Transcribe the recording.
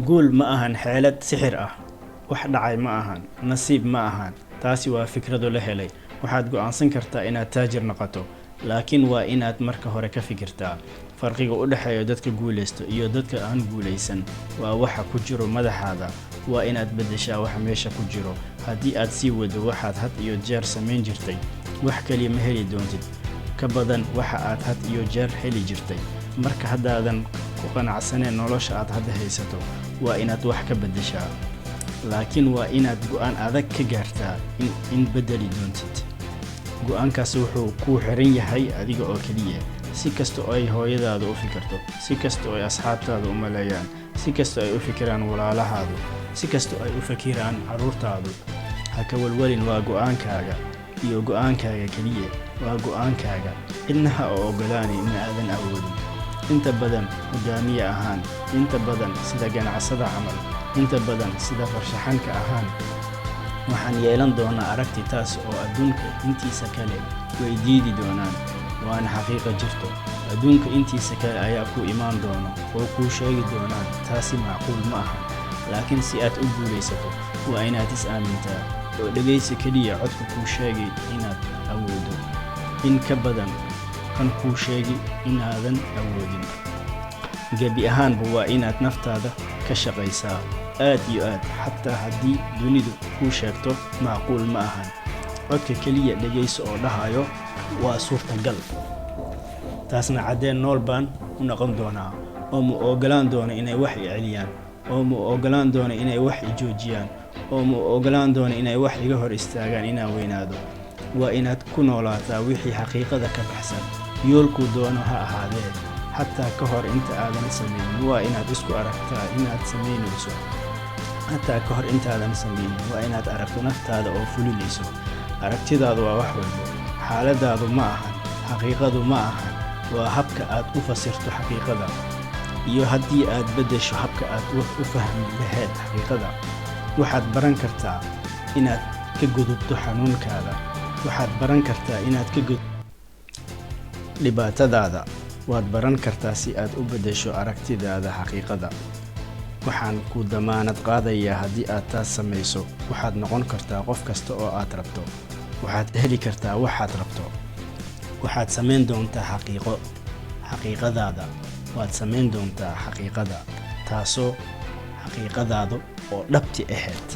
Guul ma ahan xeelad sixir ah. Wax dhacay ma ahan. Nasiib ma ahan. Taasi waa fikrado la helay. Waxaad go'aansan kartaa inaad taajir noqoto, laakiin waa inaad marka hore ka fikirtaa. Farqiga u dhexeeya dadka guuleysta iyo dadka aan guuleysan waa waxa ku jiro madaxaada. Waa inaad beddeshaa waxa meesha ku jiro. Haddii aad sii wado waxaad had iyo jeer samayn jirtay, wax kaliya ma heli doontid ka badan waxa aad had iyo jeer heli jirtay. Marka haddaadan ku qanacsaneen nolosha aad hadda haysato, waa inaad wax ka beddeshaa. Laakiin waa inaad go'aan adag ka gaartaa in beddeli doontid. Go'aankaasi wuxuu kuu xiran yahay adiga oo keliya. Si kasta oo ay hooyadaadu u fikirto, si kasta oo ay asxaabtaadu u maleeyaan, si kasta oo ay u fikiraan walaalahaadu, si kasta oo ay u fikiraan carruurtaadu, ha ka walwalin. Waa go'aankaaga iyo go'aankaaga keliya. Waa go'aankaaga. Cidna ha u ogolaanin in aadan awoodin. Inta badan hogaamiye ahaan, inta badan sida ganacsada camal, inta badan sida farshaxanka ahaan, waxaan yeelan doonaa aragti taas oo adduunka intiisa kale way diidi doonaan. Waana xaqiiqo jirto. Adduunka intiisa kale ayaa ku imaan doono oo kuu sheegi doonaan taasi macquul ma aha. Laakiin si aad u guulaysato, waa inaad is aamintaa oo dhegaysi keliya codka kuu sheegay inaad awoodo in ka badan kan kuu sheegi inaadan awoodin. Gebi ahaanba waa inaad naftaada ka shaqaysaa aad iyo aad, xataa haddii dunidu kuu sheegto macquul ma ahan. Codka keliya dhegayso oo dhahayo waa suurtagal. Taasna caddeen nool baan u noqon doonaa, oo ma ogolaan doono inay wax i celiyaan, oo ma ogolaan doono inay wax i joojiyaan, oo ma ogolaan doono inay wax iga hor istaagaan inaan weynaado. Waa inaad ku noolaataa wixii xaqiiqada ka baxsan, yoolkuu doono ha ahaadee. Xataa ka hor inta aadan samaynin, waa inaad isku aragtaa inaad samaynayso. Xataa ka hor intaadan samaynin, waa inaad aragto naftaada oo fulinayso. Aragtidaadu waa wax walbo. Xaaladaadu ma ahan, xaqiiqadu ma ahan, waa habka aad u fasirto xaqiiqada. Iyo haddii aad beddesho habka aad u fahmi lahayd xaqiiqada, waxaad baran kartaa inaad ka gudubto xanuunkaada. Waxaad baran kartaa inaad ka gudubto dhibaatadaada. Waad baran kartaa si aad u beddesho aragtidaada xaqiiqada. Waxaan ku damaanad qaadayaa, haddii aad taas samayso, waxaad noqon kartaa qof kasta oo aad rabto. Waxaad heli kartaa waxaad rabto. Waxaad samayn doontaa xaqiiqo xaqiiqadaada. Waad samayn doontaa xaqiiqada, taasoo xaqiiqadaada oo dhabti ahayd.